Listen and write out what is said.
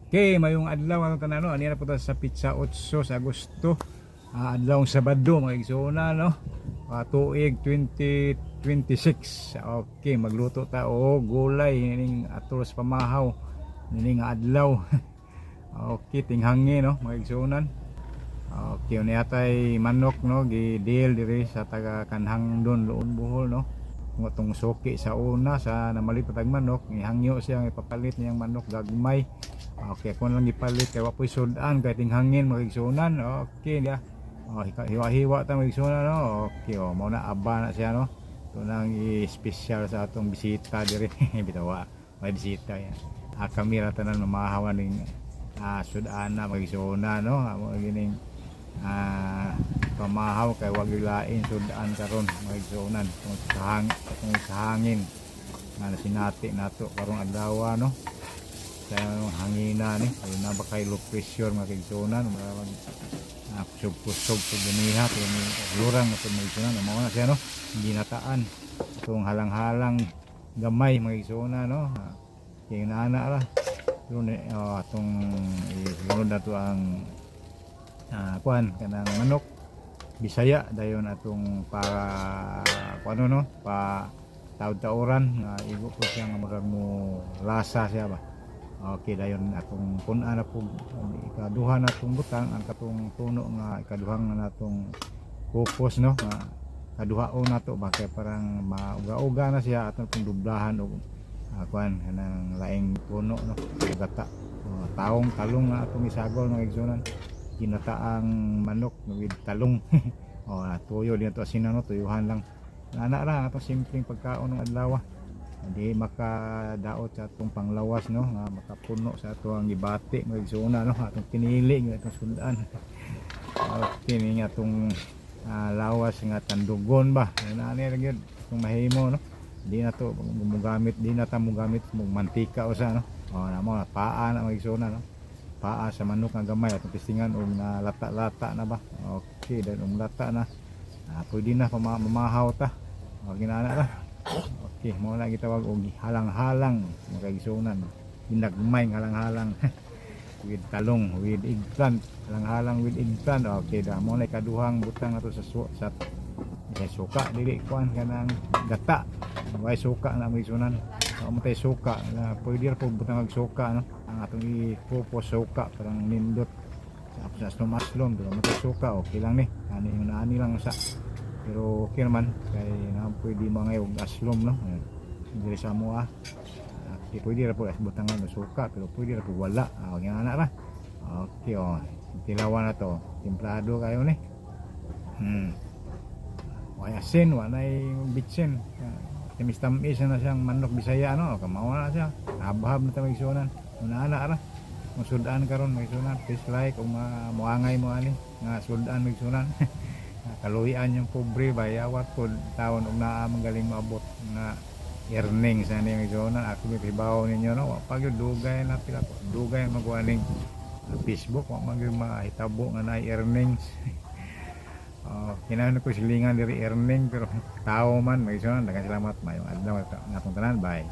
Okay, mayong adlaw atong tanan, no. Ani na po ta sa petsa 8 sa Agosto. Adlaw Sabado, mga igsoona, no. Tuig 2026. Okay, magluto ta og gulay ning atol sa pamahaw nining adlaw. Okay, tinghangi, no, mga igsuonan. Okay, unya tay manok, no, gi-deal diri sa taga Kanhangdon, Loon, Bohol, no. Kung atong suki sa una sa namalit pa tag manok, gihangyo siya nga ipapalit niyang manok gagmay. Okay, ako lang gipalit kay wa po'y sudan kay tinghangin, mga igsuonan. Okay, dia. Oh, hiwa-hiwa ta, mga igsuonan, no. Okay, oh, mao na aba na siya, no. Ito nang i-special sa atong bisita diri. Bitawa, may bisita yan. Kami ra tanan mamahawa ning sudana, mga igsuonan, no. Amo gining pamahaw kay wag lain sudan karon, mga igsuonan, kung sa hangin nga sinati nato karong adlaw, no, sa hangina ni ay na ba kay low pressure, mga kaigsuonan, mag kusog-kusog po ganiha, pero may lurang na po, mga igsuonan. Mao na siya, no, ginataan itong halang-halang gamay, mga igsuonan, no. Kaya naana ra pero ni oh, atong isunod na to ang kuan kanang manok Bisaya, dayon atong para kuano, no, pa taud-tauran nga igo po siya nga murag mo lasa siya ba. Okay, dayon atong kun-an na po ikaduha na atong butang ang katong tuno nga ikaduhang na natong kupos, no, nga kaduhaon nato ba kay parang mauga-uga na siya, atong pong dublahan og kuan kanang laing puno, no, gata. Oh, taong talong nga atong isagol, mga igsuonan, ginataang manok with talong. Oh, tuyo din ato asinan, no, tuyuhan lang. Ana ra atong simpleng pagkaon ng adlaw. Hindi makadaot sa atong panglawas, no, nga makapuno sa ato ang gibati, mga igsuonan, no, atong pinili nga atong sudan. Okay ni nga atong lawas nga tandugon ba. Ana ni ra gyud atong mahimo, no. Di na to mugamit, di na ta mugamit mo mantika o sa, no. Oh, na mo paa na, mga igsuonan, no, paa sa manok nga gamay atong testingan og nga lata-lata na ba. Okay, then og lata na, pwede na mamahaw ta. Okay na ra. Okay, mo na gitawag og halang-halang, mga kaigsuonan, ginagmay nga halang-halang with talong, with eggplant, halang-halang with eggplant. Okay da mo na ikaduhang butang ato sa suka, dili kuan kanang gata. Way suka na, mga igsuonan. Mo tay suka na pwede ra po butang og suka, no. Ang atong ipupos suka parang nindot sa aslom aslom, pero mo tay suka, okay lang ni ani yung naani lang sa, pero okay naman kay na pwede mga og aslom, no. Diri sa mo okay, pwede ra po butangan og suka, pero pwede ra po wala. Okay na ra. Okay, oh, tilawan na to, templado kayo ni. Way asin, walay bitsin. Tamis-tamis na siyang manok Bisaya, no. Kamao na siya. Habhab na ta, magsunan. Una na ra. Kung sudan karon, magsunan, please like kung muangay mo ani nga sudan, magsunan. Kaluyan yung pobre bayawat po taon og naa magaling maabot nga earnings ani, magsunan. Ako may hibaw ninyo, no. Wa pa gyud dugay na pila ko. Dugay magawa ning Facebook, wa man gyud mahitabo nga naay earnings. Oh, kinahanglan ko silingan diri earning, pero tao man, magsunan. Daghang salamat, mayong adlaw ngatong tanan. Bye.